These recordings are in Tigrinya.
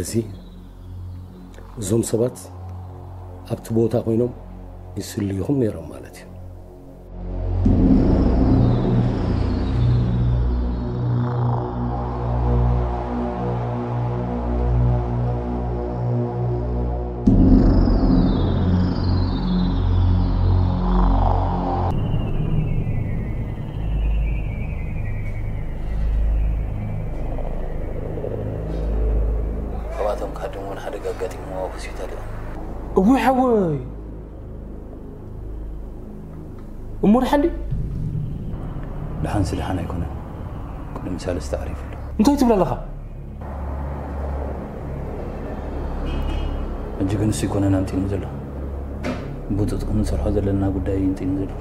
እዚ እዞም ሰባት ኣብቲ ቦታ ኮይኖም ይስልዩኹም ነይሮም ማለት እዩ። ካብኣቶም ካድም እውን ሓደጋ ኣጋጢምዎ ኣብ ሆስፒታል እዮም። እውይ ሓወይ፣ እሞ ደሓን ድዩ? ደሓንሲ ደሓን ኣይኮነን። ቅድሚ ሳልስቲ ዓሪፉ ኣሎ። እንታይ ትብል ኣለኻ? ሕጂ ግን እሱ ኣይኮነን ኣምጺእኒ ዘሎ። ብህጹጽ ክንሰርሖ ዘለና ጉዳይ እዩ ኣምጺእኒ ዘሎ።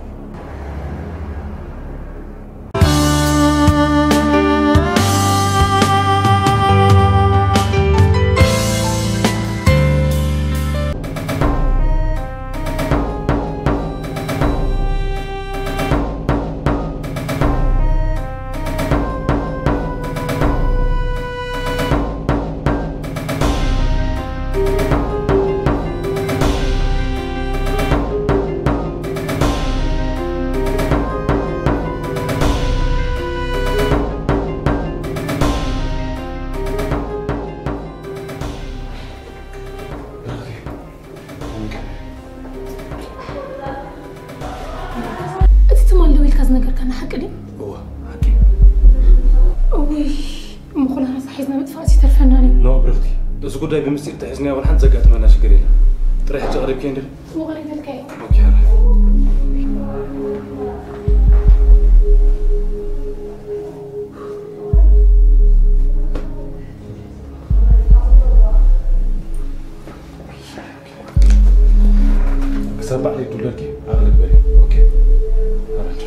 እቲ ትማል ደው ኢልካ ዝነገርካና ሓቂ ድዩ? እወ፣ ሓቂ። እውይ፣ እሞ ኩላና ሳሒዝና ምጥፋእስ ይተርፈና ድዩ? ኖ ብርኽቲ፣ እዚ ጉዳይ ብምስጢር ተሒዝናዮ እውን ሓንቲ ዘጋጥመና ሽግር የለን። ጥራይ ሕጂ ቀሪብኪ እንድሪ? እሞ ቀሪበልካዮ። ኦኬ፣ ሕራይ። ክሳብ ባዕለይ ክድውለልኪ ኣቕልል በሊ። ኦኬ። ኣረንቻ።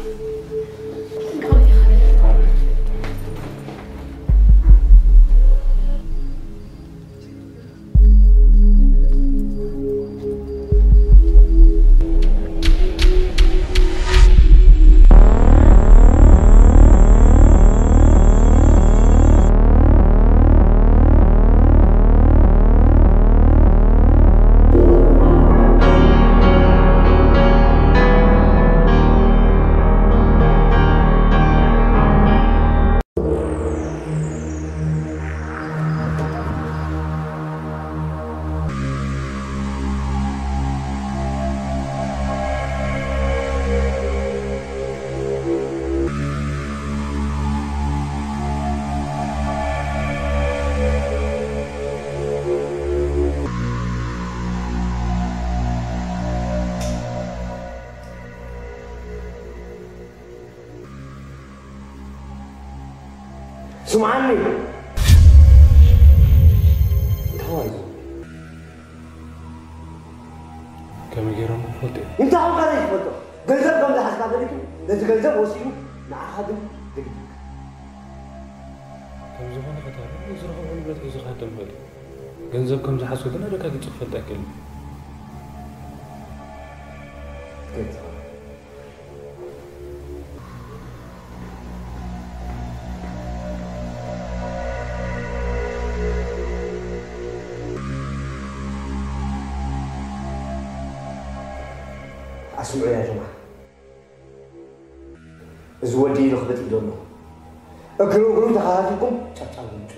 ስምዓኒ። እንታይ እዩ? ከመይ ገይሮም ክፈልጡ እዮም? እንታይ ኮንካ ዘይትፈልጦ? ገንዘብ ከም ዝሓዝካ ፈሊጡ ነቲ ገንዘብ ወሲዱ ንዓኻ ግን ገዲፉካ። ከም ዝኾነ ፈታሪ ዝረኸቦ ንብረት ሒዙ ክሃድም ይኽእል እዩ። ገንዘብ ከም ዝሓዝኩ ግን ኣረጋጊጹ ክፈልጥ ኣይክእልን። ገንዘብ ኣስምዑ ያ ጀማዓ፣ እዚ ወዲ ኢሉ ክበጥ ኢሉ ኣሎ። እግሪ እግሩ ተኸታቲልኩም ጨብጫብ ምንጩ።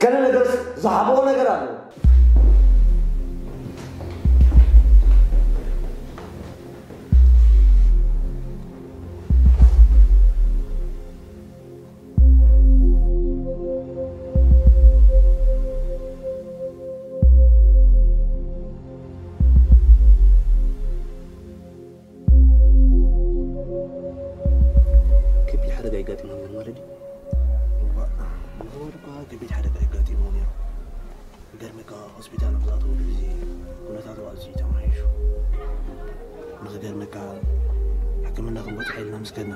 ገለ ነገር ዝሓብኦ ነገር ኣሎ። ከቢድ ሓደጋ የጋጢሞም ነይሩ ማለት ድዩ? እዋእ፣ ንወዱ እኳ ከቢድ ሓደጋ የጋጢሞም ነይሩ። ክገርመካ፣ ሆስፒታል ኣብ ዝኣተወሉ ግዜ ኩነታቱ ኣዝዩ ተማሓይሹ። ንኽገርመካ፣ ሕክምና ክንበጽሖ ኢልና ምስ ከድና፣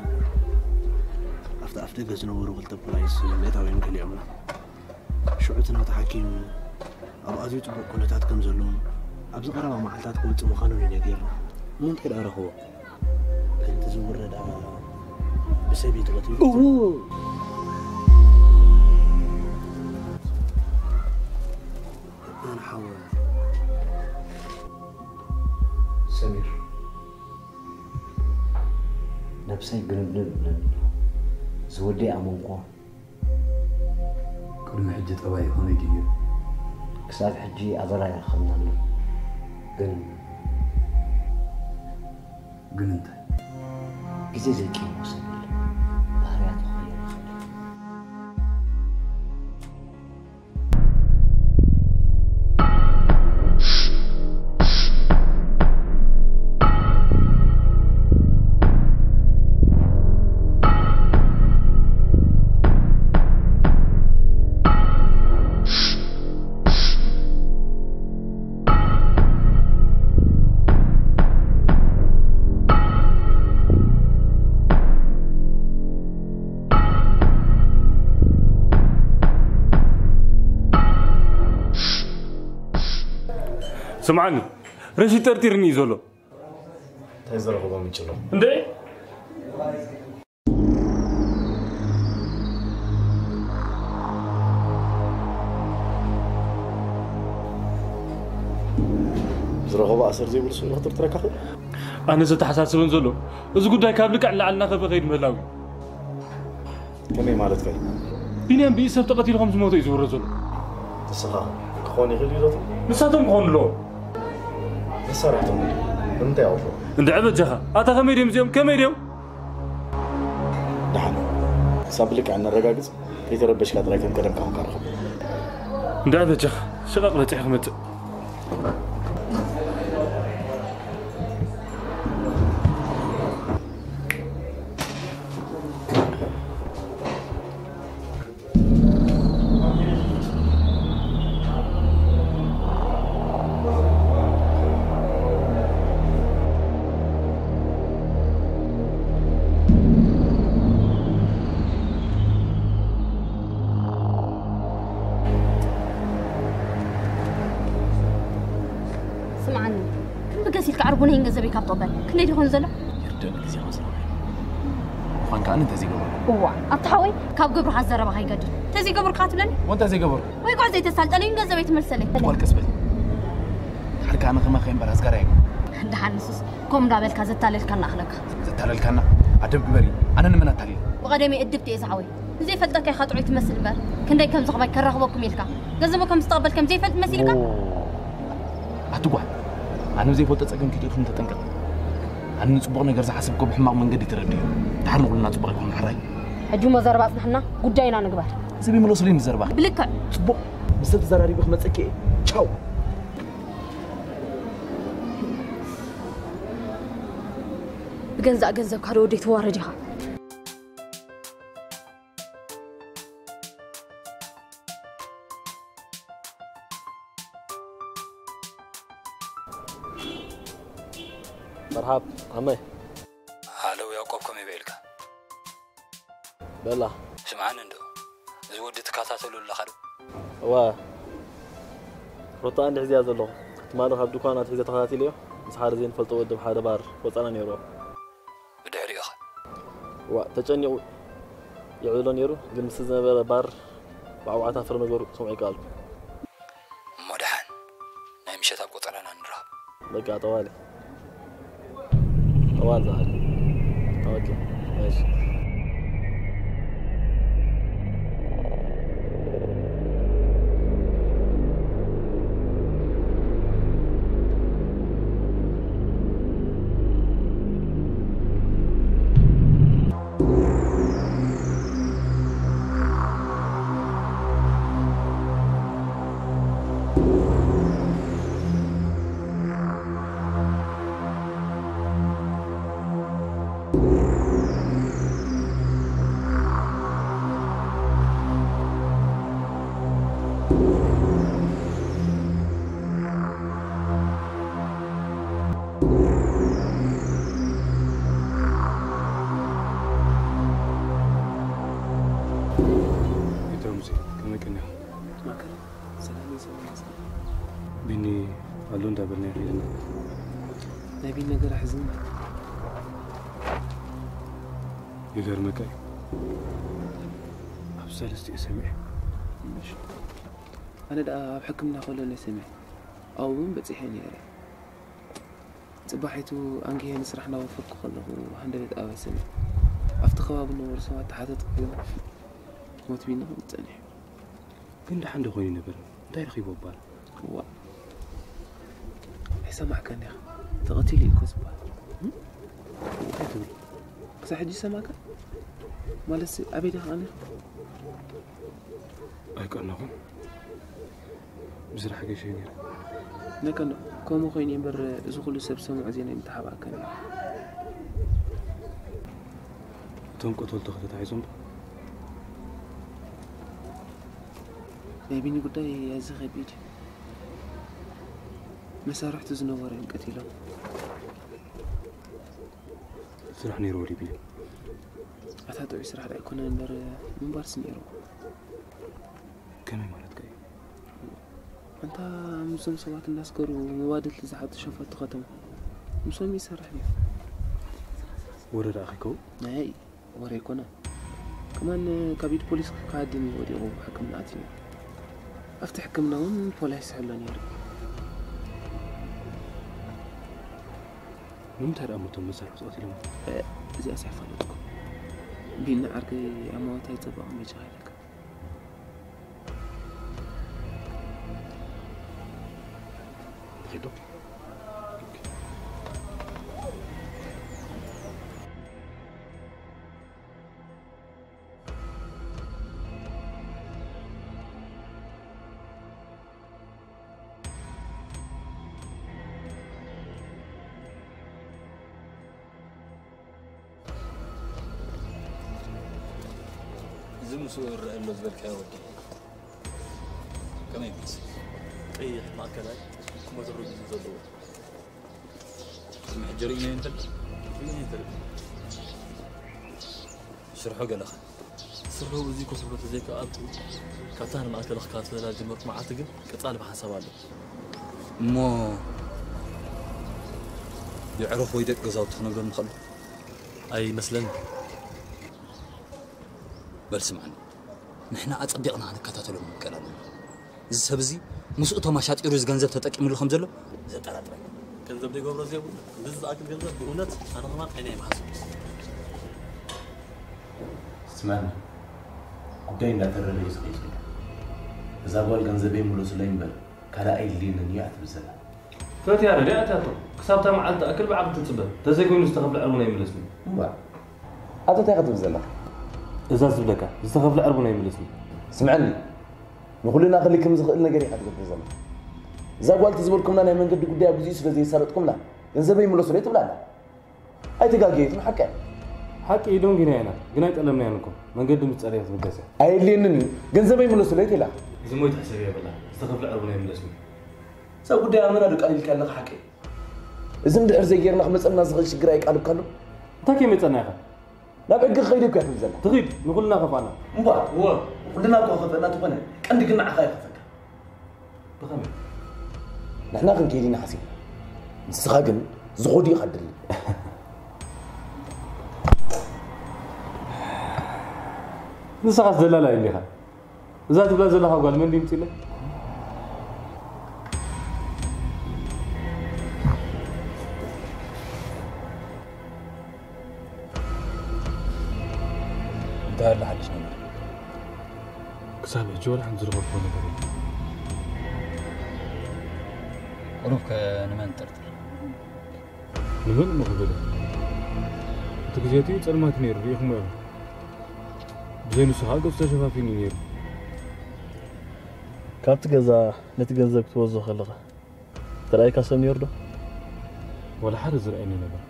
ኣብቲ ኣፍ ደገ ዝነበሩ ክልተ ፖላይስ ምእታው እዮም ከሊኦምና። ሽዑ እቲ ናቱ ሓኪም ኣብ ኣዝዩ ጽቡቕ ኩነታት ከም ዘሎን ኣብዚ ቀረባ መዓልታት ክወጽእ ምዃኑን እዩ ነጊርና። እሞ እንታይ ደኣ ረኽቦ? ከምቲ ዝውረ ደኣ ብሰበይቱ ቀቲሉ። እዎ። ሰሚር፣ ነብሰይ ግንብንብ ይብለኒ ኣሎ። ዝወደይ ኣመንኮ። ቅድሚ ሕጂ ጠባይ ከመይ ድዩ? ክሳብ ሕጂ ኣበራይ ይኸብና ኣሎ። ግን ግን እንታይ? ግዜ ዘይቅይሮ ሰብ የለን። ባህርያቱ ክቕየር ይኽእል እዩ። ስምዓኒ፣ ረሺድ ጠርጢርኒ እዩ ዘሎ። እንታይ ዝረኽቦ ምንጪ ኣሎ? እንዴ? ዝረኸቦ ኣሰር ዘይብሉ ስቕ ኢሉ ክጥርጥረካ ክእል? ኣነ ዘተሓሳስበን ዘሎ፣ እዚ ጉዳይ ካብ ልክዕ ንላዕሊ እናኸፈ ከይድ ምህላው እዩ። ከመይ ማለትካ እዩ? ቢንያም ብኢድ ሰብ ተቐቲሉ ከም ዝሞተ እዩ ዝውረ ዘሎ። ንስኻ ክኾን ይኽእል እዩ ዶ ትብል? ንሳቶም ክኾኑ ኣለዎም። መሳርሕቶም ድዩ? ንምንታይ ኣውርዶ? እንድዒ በጃኻ፣ ኣታ ከመይ ድዮም እዚኦም? ከመይ ድዮም? ደሓን። ክሳብ ብልክዕ እነረጋግጽ፣ ከይተረበሽካ ጥራይ ከም ቀደምካ ኮንካ ርኸብ። እንድዒ በጃኻ፣ ሽቓቕ በጺሐ ክመጽእ። ስምዓኒ፣ ከም ብገስ ኢልካ ዓርቡነይን ገንዘበይ ካብ ትቕበል፣ ክንደይ ድኾን ዘሎ? ይርደኒ ግዜ ከም ዝረኸበ። ምዃን ከኣ እንተዘይገበርኩ። እዋ፣ ኣታ ሓወይ፣ ካብ ግብርኻ ዘረባኻ ይገድል። እንተዘይገበርኩ ከኣ ትብለኒ? ወ እንተዘይገበርኩ? ወይ ጓዕ ዘይተሳልጠለይን ገንዘበይ ትመልሰለይ። ትበል ቀስ በል። ድሓር ከኣ ንኸማኸ እምበር ኣስጋራይ ኣይኮን። ደሓን ንሱስ፣ ከምኡ እንዳበልካ ዘታለልካና ኣኽለካ። ዘታለልካና? ኣደብ ግበሪ። ኣነ ንመን ኣታሊለ? ብቐደመይ እድብቲ እየ ዝሓወይ። ዘይፈልጠካ ኢኻ ጥዑይ ትመስል እምበር፣ ክንደይ ከም ዝኸማይ ከራኽበኩም ኢልካ፣ ገንዘቡ ከም ዝተቐበል ከም ዘይፈልጥ መሲልካ? ኣቲ ጓል፣ ኣነ ዘይፈልጦ ጸገም ከይትእትውን ተጠንቀቕ። ኣነ ንጽቡቕ ነገር ዝሓሰብኮ ብሕማቕ መንገዲ ተረዲኡ። ድሓር ንኹልና ጽቡቕ ኣይኮነን ሕራይ። ሕጂ እሞ ዘረባ ኣጽንሕና፣ ጉዳይና ንግበር። እዚ ብመለሱለይ ንዘረባ። ብልክዕ። ጽቡቕ፣ ምስ ሰብ ተዘራሪበ ክመጸኪ እየ። ቻው። ብገንዛእ ገንዘብካ ዶ ወደይ ትዋረድ ኢኻ? መርሓብ፣ ዓመይ። ሃለው ያዕቆብ፣ ከመይ ውዒልካ? በላ። ስምዓኒ እንዶ፣ እዚ ወዲ ትከታተሎ ኣለኻ ዶ? እወ። ሩታ እንድሕር እዚኣ ዘለኹ። ትማሊ ካብ ድኳን ኣትሒዘ ተኸታቲለዮ። ምስ ሓደ ዘይንፈልጦ ወዲ ኣብ ሓደ ባር ወጻና ነይሩ። ብድሕሪኡ ኸ? ዋእ፣ ተጨኒቑ ይዕልሎ ነይሩ፣ ግን ምስቲ ዝነበረ ባር ዋዕዋዕታ ፍረ ነገሩ ክሰምዖ ኣይከኣልኩ። እሞ ደሓን፣ ናይ ምሸት ኣብ ቆጸራና ንራኸብ። በቃ፣ ጠዋሊ። ጠዋል ዝሓል። ኦኬ፣ እሺ። ጌታ ሙሴ፣ ከመይ ቀኒኻ? ማእከል ሰላም እዩ፣ ሰላም እዩ። ቢኒ ኣሎ እንዳበልና ኢና ከይድና። ናይ ቢኒ ነገር ኣሕዝን። ይገርመካ እዩ። ኣብ ሰለስቲኡ ሰሚዐ። እሺ። ኣነ ደኣ ኣብ ሕክምና ከሎ እየ ሰሚዐ። ኣብኡ እውን በጺሐ ነይረ። ጽባሒቱ ኣንጊሀ ንስራሕ እናወፈርኩ ከለኹ ሃንደበት ኣበሰኒ። ኣብቲ ከባቢ ዝነበሩ ሰባት ተሓተትኩ፣ ግን ሞት ቢኒ ክብል ጸኒሑ። ግን ደሓን ዶ ኮይኑ ነበር? እንታይ ረኺቡ ኣባል? ዋ ኣይሰማዕካን ዲኻ? ተቐቲሉ እዩ እኮ ዝበሃል። እንታይ ትብል? ክሳብ ሕጂ ይሰማዕካ? ማለትሲ ኣበይ ዲኻ ቀኒኻ? ኣይቀነኹን። ብስራሕ ገይሸ ነይረ። ነከ ከምኡ ኮይኑ እምበር እዚ ኩሉ ሰብ ሰምዑ ዜና ይምተሓባእካ ነይሩ። እቶም ቀተልቱ ከተታሒዞም ዶ? ናይ ቢኒ ጉዳይ ኣዝዩ ከቢድ እዩ። መሳርሕቱ ዝነበሩ እዮም ቀቲሎም። ስራሕ ነይርዎ ድዩ ቢኒ? ኣታ ጥዑይ ስራሕ ዳ ኣይኮነን እምበር ምንባርሲ ነይርዎ። ከመይ ማለትካ እዩ? ኣንታ ምስዞም ሰባት እናስከሩ መባድልቲ ዝሓቱ ሸፈቱ ከተማ ምስኦም ይሰርሕ ነይሩ። ወረ ደኣ ከይከውን? ናይ ወረ ኣይኮነ። ከማን ካብ ኢድ ፖሊስ ክሃድም እዩ ወዲቑ ሕክምና ኣትዩ ነይሩ። ኣብቲ ሕክምና እውን ፖሊስ ይስሕሎ ነይሩ። ንምንታይ ደኣ እሞ እቶም መሳርሕቱ ቀቲሎም? እዚኣስ ኣይፈለጥኩ። ቢኒ ዓርከይ ኣማወት ኣይጸበቕን በጃኻ ኢለካ። ንኺድ ዶ? እዚ ምስኡ ይረአ ኣሎ ዝበልካዮ ወዲ ከመይ ይመስል? ቀይሕ ማእከላይ ቁመት ርጉዝ ዘለዎ። እዚ ሕጂ ርኢናዮ ንፈልጥ? ርኢናዮ ንፈልጥ። ስርሑ ገለኻ? ስርሑ እዚ እኮ ስርሑ ተዘይከኣልኩ ካብታ ንማእከል ክካተላ ዝጀመርኩ መዓልቲ ግን ቀጻሊ ብሓንሳብ ኣሎ። እሞ የዕሩኽ ወይ ደቂ ገዛውቲ ክነግረኒ ከሎ? ኣይመስለኒ። በል ስምዓኒ፣ ንሕና ኣጸቢቕና ክንከታተሎ ምቀል ኣለና። እዚ ሰብ እዚ ምስ እቶም ኣሻጢሩ እዚ ገንዘብ ተጠቂምሉ ከም ዘሎ ዘጠራጥረኒ። ገንዘብ ዘይገብሮ ዘይብሉ፣ እንደዚ ዝኣክል ገንዘብ ብእውነት ኣነ ከማን ዓይነ ኣይምሓስብ። ስምዓኒ፣ ጉዳይ እንዳተረረ እዩ ዝኸይድ ዘሎ። እዛ ጓል ገንዘበይ ምለሱለይ እምበር ካልእ ኣየድልየንን እዩ እያ ትብል ዘላ። ፈትያ ረድያ ኣትያቶ ክሳብ እታ መዓልቲ ትኣክል ብዓቢ ትጽበ፣ ተዘይኮይኑ ዝተኸፍለ ዕርቡን ኣይምለስን እዩ። እምባ፣ ኣቶ እንታይ ክትብል ዘለኻ? እዛ ዝብለካ ዝተኸፍለ ዕርቡን ኣይምለስን እዩ። ስምዐኒ፣ ንኹልና ክሊ ከም ዝኽእል ነገር ኢኻ ትገብር ዘለኻ። እዛ ጓል እቲ ዝበልኩምና ናይ መንገዲ ጉዳይ ኣብ ግዚኡ ስለ ዘየሳለጥኩምላ ገንዘበይ ምለሱለይ ትብላ ኣላ። ኣይተጋገየትን፣ ሓቂ እያ። ሓቂ እዩ፣ ደንጊና ኢና፣ ግን ኣይጠለብናያን እኮ። መንገዲ ምስ ጸረየት ትብገስ እያ። ኣየድልየንን እዩ፣ ገንዘበይ ምለሱለይ ትብላ። እዚ ሞይታ ሕሰብ የብላ፣ ዝተኸፍለ ዕርቡን ኣይምለስን እዩ። እዛ ጉዳይ ኣመና ዶ ቀሊልካ ኣለኻ ሓቂ? እዚ እንድሕር ዘይጌርና ክመጸና ዝኽእል ሽግር ኣይቃልብካሉ። እንታይ ከይመጸና ኢኻ? ናብ ሕጊ ክኸይድ እኮ እያ ትብል ዘላ። ትኺድ፣ ንኹልና ከፍኣና። እምባ፣ እወ። ኩልና እኮ ከፍኣና ተኾነ፣ ቀንዲ ግን ንዓኻ ይኸፈካ። ብኸመይ? ንሕና ክንከይድ ኢና ሓሲብና። ንስኻ ግን ዝኸዱ ኢኻ ትደሊ። ንስኻስ ደላላይ እንዲኻ። እዛ ትብላ ዘለኻ ጓል መን ድምፂ ኢለ? እንታይ ኣሎ ሓድሽ ነገር? ክሳብ ሕጂ ወላ ሓንቲ ዝረኸብኩዎ ነገር የለን። ቁሩብ ከ ንመን ትጥርጥር? ንመን እሞ ክብል? እቲ ግዜ እቲ ጸልማት ነይሩ፣ ርኢኹሞ ኢኹም። ብዘይ ንሱ ከዓ ገጹ ተሸፋፊኑ እዩ ነይሩ። ካብቲ ገዛ ነቲ ገንዘብ ክትወስዶ ከለኻ ዝተረኣየካ ሰብ ነይሩ ዶ? ወላ ሓደ ዝረኣየኒ ነበር።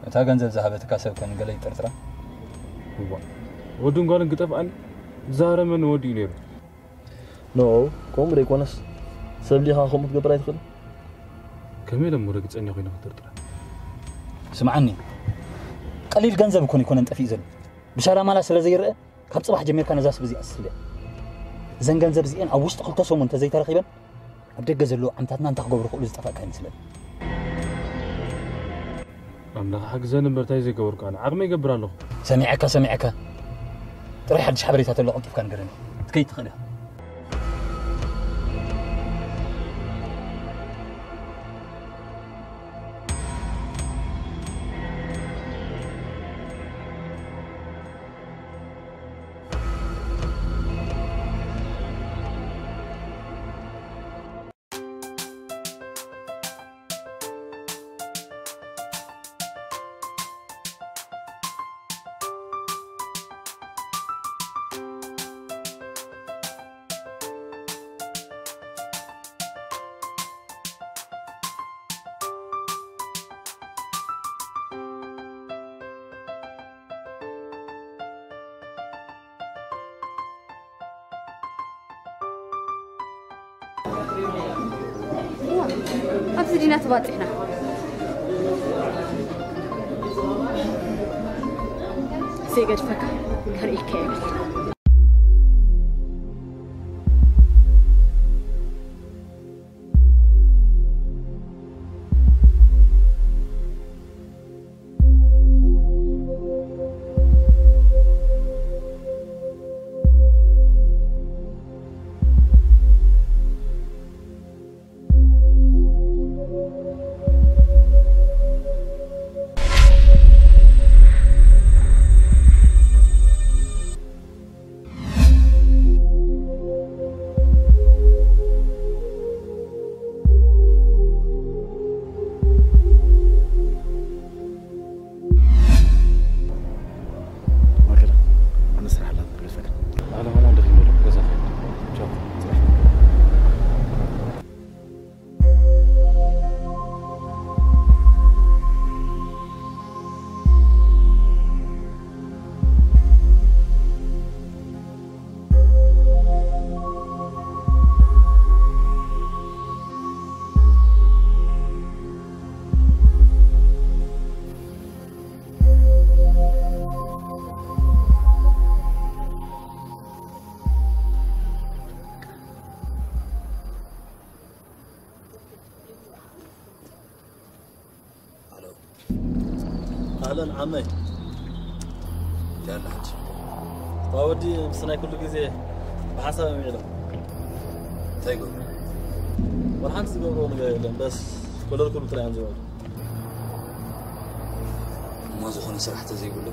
እታ ገንዘብ ዝሃበትካ ሰብ ከ ንገለ ይጥርጥራ? እዋ፣ ወድን ጓልን ክጠፍኣኒ ዝሃረመኒ ወዲ እዩ ነይሩ። ኖ፣ ከምኡ ዘይኮነስ ሰብ ዲኻ ከምኡ ክትገብር ኣይትኽእልን? ከመይ ኢለ እሞ ረግጸኛ ኮይነ ክጥርጥራ? ስምዓኒ፣ ቀሊል ገንዘብ እኮ ኣይኮነን ጠፊኡ ዘሎ። ብሻላማላ ስለ ዘይረአ ካብ ጽባሕ ጀሚርካ ነዛ ሰብ እዚኣ ስለ እዘን ገንዘብ እዚኤን ኣብ ውሽጢ ክልተ ሰሙን እንተዘይተረኺበን ኣብ ደገ ዘለዉ ዓምታትና እንታይ ክገብሩ ክእሉ ዝጠፋእካ ይመስለኒ። ኣምላኽ ሓግዘኒ እምበር እንታይ ዘይገበርኩ ኣነ ዓቕመይ ይገብር ኣለኹ። ሰሚዐካ ሰሚዐካ ጥራይ ሓድሽ ሓበሬታ ተሎ ቀልጢፍካ ንገረኒ። ትከይድ ትኽእል ኢኻ። ኣብዚ ዲና ተባጺሕና። ዘይገድፈካ ከርእየካ እየ። ማክዳ፣ ኣነ ስራሕ ኣላት ክልፈካ። ኣነ ከማን ደኺመ ኣለኹ፣ ገዛ ክኸይድ። ቻው፣ ጽባሕ። ኣሎ። ኣህለን ዓመይ። እንታይ ኣላ ሓድሽ? እታ ወዲ ምስ ናይ ኩሉ ግዜ ብሓሳብ እዮም ውዒሎም። እንታይ ይገብሩ? ወላ ሓንቲ ዝገብርዎ ነገር የለን፣ በስ ኮለል ክብሉ ጥራይ እዮም ዝውዕሉ። እሞ ዝኾነ ስራሕ ተዘይብሉ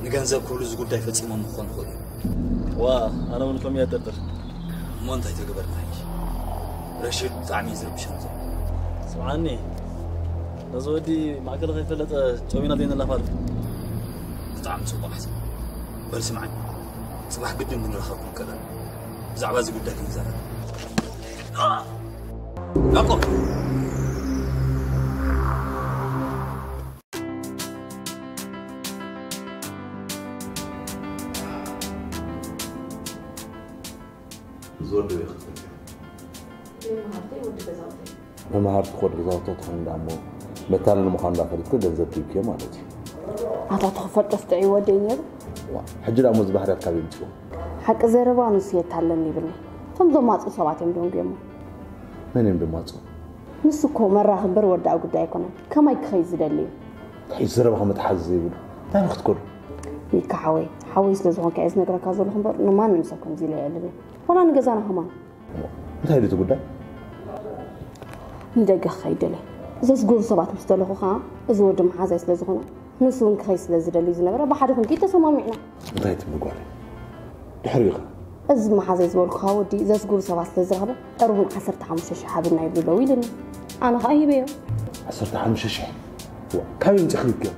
ንገንዘብ ክብሉ እዚ ጉዳይ ፈጺሞም ክኾኑ ይኽእሉ እዮም። ዋ፣ ኣነ እውን ከምኡ እየ እጥርጥር። እሞ እንታይ ተገበርና ሕጂ? ረሺድ ብጣዕሚ እዩ ዝርብሸና ዘሎ። ስምዓኒ፣ ነዚ ወዲ ማእከሉ ከይፈለጠ ጨዊና ዘይነላፋሉ። ብጣዕሚ ጽቡቕ ሓሳብ። በል ስምዓኒ፣ ጽባሕ ግድን ክንራኸብ ክንቀርብ። ብዛዕባ እዚ ጉዳይ ክንዛረብ። ናቆ! እዚ ወዲ ኣበይ ክትፈልጥዮ? መማህርተይ ወዲ ገዛውተይ። መማህርትኺ ወዲ ገዛውቶ ትኾን እንዳ እሞ መታለሊ ምዃኑ እንዳ ፈሊጥኪ ገንዘብ ሂብክዮ ማለት እዩ። ኣታ ተኽፈልጦስ ጥዑይ ወደይ ነይሩ። ዋ፣ ሕጂ ደኣ እሞ እዚ ባህርያት ካበይ ኣምጺእዎ? ሓቂ ዘረባ ንሱ የታለኒ ይብልኒ። እቶም ዘማጽኡ ሰባት እዮም ደንጉዮሞ። መን እዮም ደማጽኡ? ንሱ እኮ መራኺ እምበር ወዳኢ ጉዳይ ኣይኮነን። ከማይ ክኸይድ ዝደሊ እዩ። እንታይ ዘረባኻ መትሓዚ ዘይብሉ? እንታይ ክትከዱ? ሚካ ሓወይ፣ ሓወይ ስለ ዝኾንካ እየ ዝነግረካ ዘለኹ እምበር ንማንም ሰብ ከምዚ ኢለ ኣየዕልልን። ዋላ ንገዛና ከማን። እንታይ ኢሉ እቲ ጉዳይ? ንደገ ክኸይድ ደልየ። ዘስጉሩ ሰባት ምስ ደለኹ ኸኣ እዚ ወዲ መሓዛይ ስለ ዝኾነ ንሱ እውን ክኸይድ ስለ ዝደሊ ዝነበረ ብሓደ ክንከይድ ተሰማሚዕና። እንታይ ትብሊ ጓለይ? ድሕሪኡ ኸ? እዚ መሓዘይ ዝበልኩኻ ወዲ ዘስጉሩ ሰባት ስለ ዝረኸበ ዕርቡን ዓሰርተ ሓሙሽተ ሽሕ ሃብና ይብሉ ኣለዉ ኢሉኒ። ኣነ ኸኣ ሂበዮ። ዓሰርተ ሓሙሽተ ሽሕ? ዋ፣ ካበይ ኣምጺእኺ ሂብክዮ?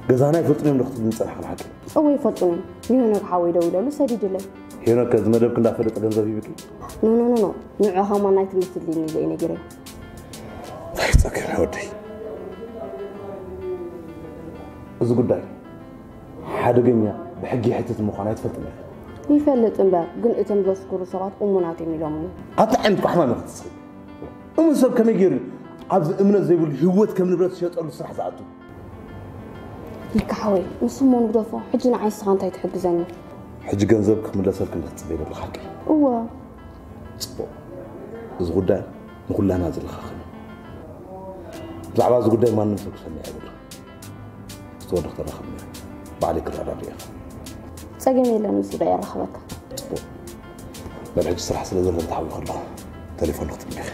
ገዛና ይፈልጡኒ እዮም ዶ ክትብልኒ ዝጸናሕኺ ንሓቂ? እወ ይፈልጡኒ እዮም። ንሄኖክ ሓወይ ደዊለሉ ሰዲዱለይ። ሄኖክ ከ እዚ መደብኪ እንዳፈለጠ ገንዘብ ሂብኪ? ኖ፣ ኖ፣ ኖ፣ ኖ። ንዑ ኸማን ናይ ትምህርቲ ድልዩኒ ኢለ እየ ነጊረዮ። እንታይ ጸገም ወደይ? እዚ ጉዳይ ሓደገኛ ብሕጊ ይሕትት ምዃኑ ኣይትፈልጥን ኢኺ? ይፈልጥ እምበር፣ ግን እቶም ዘስክሩ ሰባት እሙናት እዮም ኢሎምኒ። ኣታ ዓይነት ቋሕማም ኢኺ ትስኺ። እሙን ሰብ ከመይ ገይሩ ኣብዚ እምነት ዘይብሉ ህይወት ከም ንብረት ዝሸጠሉ ስራሕ ዝኣቱ? ይካ ሓወይ፣ ንሱ እሞ ንግደፎ። ሕጂ ንዓይ ንስኻ እንታይ ትሕግዘኒ? ሕጂ ገንዘብ ክምለሰልኪ እንድኺ ትጽበይ ዘለኺ ሓቂ? እወ። ጽቡቕ። እዚ ጉዳይ ንኹላና ዝለኻኸል እዩ። ብዛዕባ እዚ ጉዳይ ማንም ሰብ ክሰምዕ የብሉን። ምስ ተወደኽ ተራኸብና ባዕለይ ክረዳድእ ኢኻ። ጸገም የለን፣ ምስ ዳ የራኽበካ። ጽቡቕ። በል ሕጂ ስራሕ ስለ ዘለኒ ተሓዊኹ ኣለኹ። ተሌፎን ክትብሊ ኢኺ።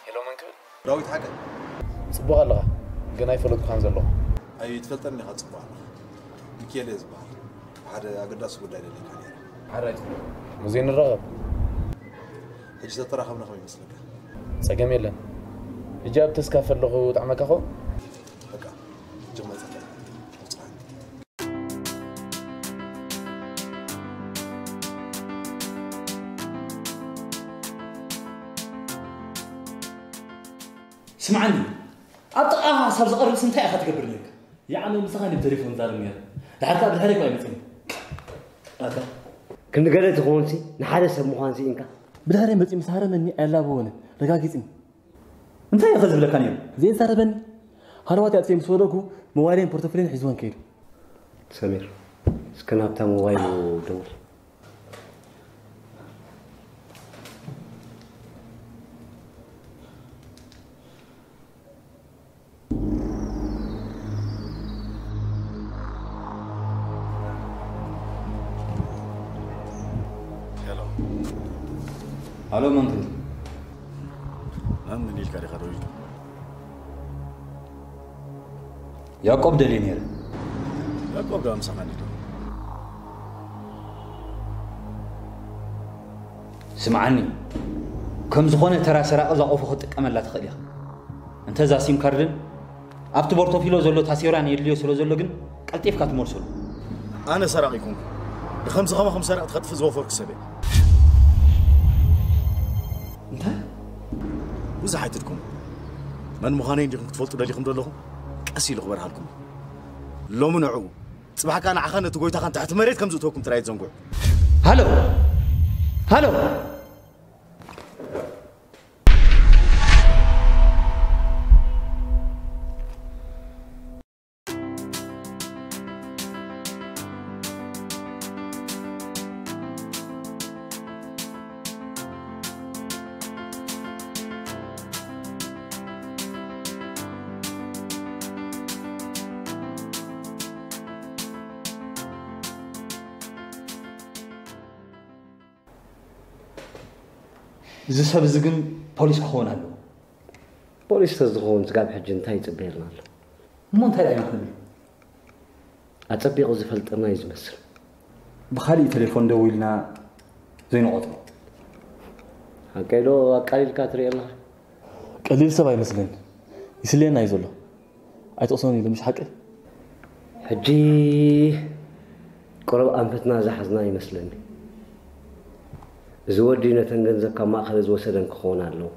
ሄሎ፣ መን ክብል? ዳዊት ሓቀ። ጽቡቕ ኣለኻ፣ ግን ኣይፈለጥኩኻን ዘለኹ። ኣይ፣ ትፈልጠኒ ኢኻ፣ ጽቡቕ ኣለኻ። ሚኪኤል እየ ዝበሃል። ሓደ ኣገዳሲ ጉዳይ ደለካ ነይረ። ሓራይ፣ ሙዜ ንራኸብ። ሕጂ ተተራኸብና ከመይ ይመስለካ? ጸገም የለን። ሕጂ ኣብ ተስካፈ ኣለኹ፣ ጣዕመካ ኸው? በቃ፣ ጀመር ጸገም። ኣብጽሓ። ስምዓኒ፣ ኣብ ጥቓኻ ክሳብ ዝቐርብስ እንታይ ኢኻ ትገብር ነይርካ? ይዓመ ምሳኻ እየ ብቴሌፎን ዛረብ ነይረ። ድሓር ከኣ ብድሕረይ እኮ ኣይመጽእን። ኣታ ክንዲ ገለ ትኾንሲ ንሓደ ሰብ ምዃን ስኢንካ። ብድሕረይ መጺኡ ምስ ሃረመኒ ኣየላበወንን። ረጋጊጽኒ። እንታይ ኢኸ ዝብለካ ነይሩ? ዘይዛረበኒ። ሃለዋት ኣጥፊኤ ምስ ወደኩ ሞባይለይን ፖርቶፎሊን ሒዝወን ከይዱ። ሰሚር፣ እስከ ናብታ ሞባይሉ ደውል። ሃሎ መንክር፣ መን ኢልካ ዲኻ ደዊልካ? ያዕቆብ ደልየ ነይረ። ያዕቆብ ደኣ ምሳኻ እንዲዶ? ስምዓኒ፣ ከም ዝኾነ ተራ ሰራቒ እዛ ቆፎ ክትጥቀመላ ትኽእል ኢኻ። እንተ እዛ ሲም ካርድን ኣብቲ ቦርቶፊሎ ዘሎ ታሴራን የድልዮ ስለ ዘሎ ግን ቀልጢፍካ ትመልሰሉ። ኣነ ሰራቒ ኣይኮንኩ። ንከምዚ ከማኹም ሰረቕቲ ከጥፍእ ዝወፈርኩ ሰብ እየ። እንታይ? ብዙሕ ኣይትድከሙ። መን ምዃነይ እንዲኹም ክትፈልጡ ደሊኹም ዘለኹም? ቀስ ኢሉ ክበርሃልኩም። ሎሚ ንዕኡ ጽባሕ ከኣ ንዓኻን ነቲ ጎይታኻን ትሕቲ መሬት ከም ዝእትወኩም ጥራይ ኣይትዘንግዑ። ሃሎ! ሃሎ! እዚ ሰብ እዚ ግን ፖሊስ ክኸውን ኣለዎ። ፖሊስ ተዝኸውን ስጋብ ሕጂ እንታይ ይጽበየልና ኣሎ? እሞ እንታይ ደኣ ይመስለኒ? ኣጸቢቑ ዝፈልጠና እዩ ዝመስል። ብኻሊእ ቴሌፎን ደዊልና ዘይንቖጽሮ። ሓቀይ ዶ ኣቃሊልካ ትርኢ ኣለኻ? ቀሊል ሰብ ኣይመስልን። ይስልየና እዩ ዘሎ። ኣይትቕስኖን ኢሉ ምሽ ሓቂ? ሕጂ ቁሩብ ኣንፈትና ዝሓዝና ይመስለኒ። እዚ ወዲ ነተን ገንዘብ ካብ ማእከለ ዝወሰደን ክኸውን ኣለዎ።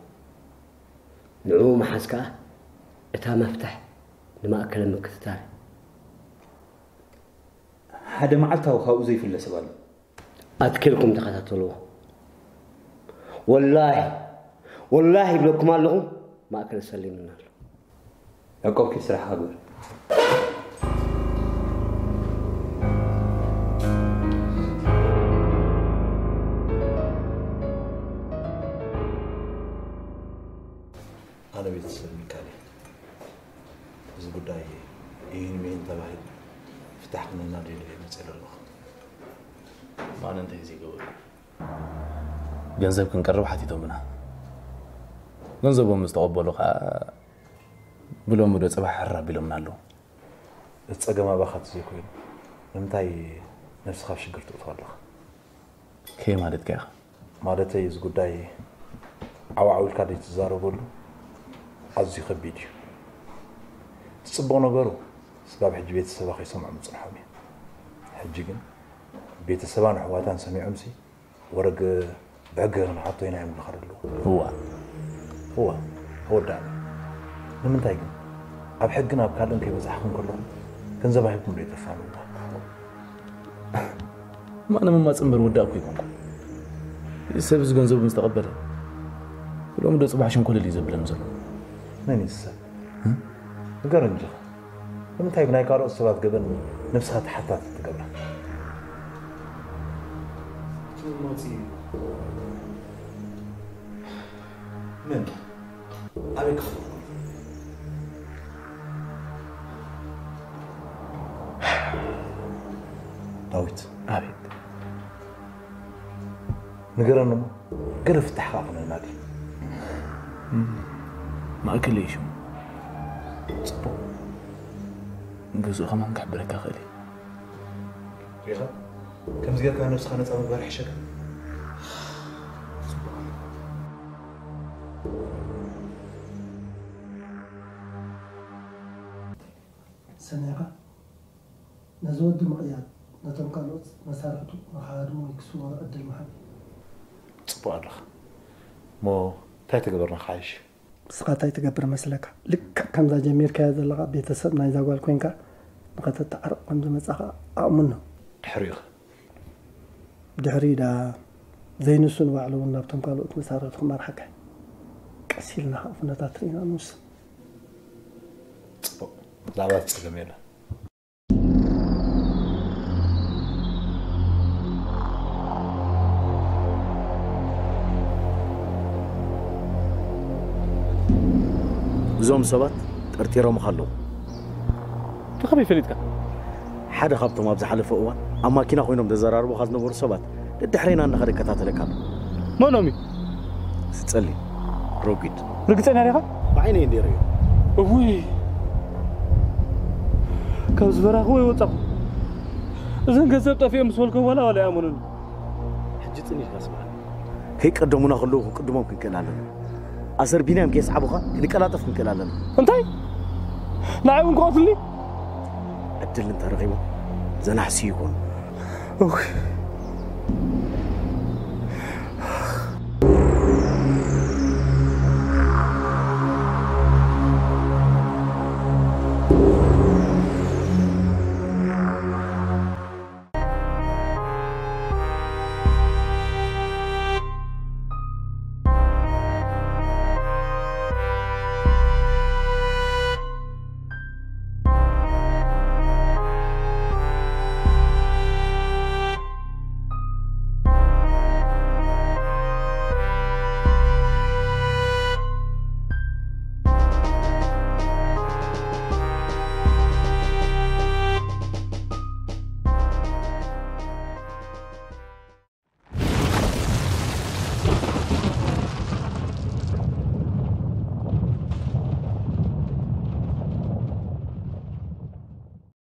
ንዕኡ ምሓዝ ከኣ እታ መፍትሕ ንማእከለ ምክትታል። ሓደ መዓልታዊ ካብኡ ዘይፍለ ሰብ ኣሎ። ኣትኪርኩም ተኸታተልዎ። ወላሂ ወላሂ ይብለኩም ኣለኹ፣ ማእከል ሰሊምና ኣሎ። ያዕቆብ ኪድ ስራሕኻ ግበር። ኣነ ቤተሰብ ሚካኤል እዚ ጉዳይ ይህን ሚህን ተባሂሉ ፍታሕ ክነናደሉ እየ መፅእ ዘለኹ። ማነ እንታይ ዘይገበሩ? ገንዘብ ክንቀርብ ሓቲቶምና። ገንዘቦም ዝተቐበሉ ከዓ ብሎሚ ዶ ፅባሕ ሕር ኣቢሎምና ኣለዉ። እቲ ፀገም ኣባኻ ተዘይኮይኑ ንምንታይ ነብስኻ ኣብ ሽግር ትእትዋ ኣለኻ? ከይ ማለትካ ኢኻ? ማለተይ እዚ ጉዳይ ዓው ዓው ኢልካ ዘይትዛረበሉ ኣዝዩ ከቢድ እዩ። እቲ ፅቡቕ ነገሩ ስጋብ ሕጂ ቤተሰባ ከይሰምዑ ምፅንሖም እዩ። ሕጂ ግን ቤተሰባን ኣሕዋታን ሰሚዖምሲ ወረግ ብሕጊ ክንሓቶ ኢና እዮም ዝኸዱ ኣለዉ። እዋ እዋ ኣወዳእና። ንምንታይ ግን ኣብ ሕግን ኣብ ካልእን ከይበፃሕኩም ከለኹም ገንዘብ ኣሂብኩም ዶ ይተፋንዋ? ማነ መማፅ እምበር ወዳእኩ ኣይኮንኩ። እዚ ሰብ እዚ ገንዘቡ ምስ ተቐበለ ብሎም ዶ ፅባሕ ሸንኮለል እዩ ዘብለን ዘሎ። መን እዩ እዚ ሰብ? ንገር እንጂ። ንምንታይ ብናይ ካልኦት ሰባት ገበን ነብስኻ ተሓታቲ ትገብራ? እቲ መማፂ እዩ። መን? ኣበይ ክኸውን? ዳዊት። ኣቤት። ንገረኒ እሞ ገለ ፍታሕ ከዓ ክነናዲ። ማእከለይ ሽሙ። ጽቡቕ። ገዝኡ ከማን ክሕብረካ ክእል እየ። ሪኢኻ? ከምዚ ጌርካ ነብስኻ ነጻ ምግባር ይሕሸካ። ሰሚዕካ? ነዚ ወዲ ምቕያድ ነቶም ካልኦት መሳርሕቱ ንኽሃድሙ ወይ ክስወሩ ዕድል ምሃብ እዩ። ጽቡቕ ኣለኻ። እሞ እንታይ ተገበርና ክሓይሽ? ንስኻ እንታይ ትገብር መስለካ? ልክዕ ከምዛ ጀሚርካያ ዘለኻ ቤተሰብ ናይዛ ጓል ኮንካ ንኸተተዓርቕ ከም ዝመጻኻ ኣእምኖ። ድሕሪኡ ድሕሪ ዳ ዘይንሱ ንባዕሉ እውን ናብቶም ካልኦት መሳርሕቲ ክመርሓካ። ቀስ ኢልና ከዓ ኩነታት ርኢና ንውስን። ፅቡቅ። ዛዕባ እቲ ፀገም የለን። እዞም ሰባት ጠርጢሮምኻ ኣለዉ። ተኸበይ ፈሊጥካ? ሓደ ካብቶም ኣብ ዝሓለፈ እዋን ኣብ ማኪና ኮይኖም ዘዘራርቡኻ ዝነበሩ ሰባት ደድሕሬና እናኸደ ይከታተለካ ኣሎ። መኖም እዩ? ስጸሊ ሮጊድ ርግጸኛ ዲኻ? ብዓይነይ እንደ ርእዮ እውይ ካብ ዝበራኽዎ ይወጻኹ። እዘን ገንዘብ ጠፊኦም ምስ በልከ ዋላ ዋላ ይኣመኑኒ። ሕጂ ጽኒሕካ ስምዓኒ። ከይቀደሙና ከለዉ ክንቅድሞም ክንክእል ኣለና። ኣሰር ቢንያም ከየስዓቡኻ ክንቀላጠፍ ክንክእል ኣለና። እንታይ? ንዓይ እውን ክቐትልኒ? ዕድል እንተረኺቦም ዘናሕሲ ይኾኑ። እውይ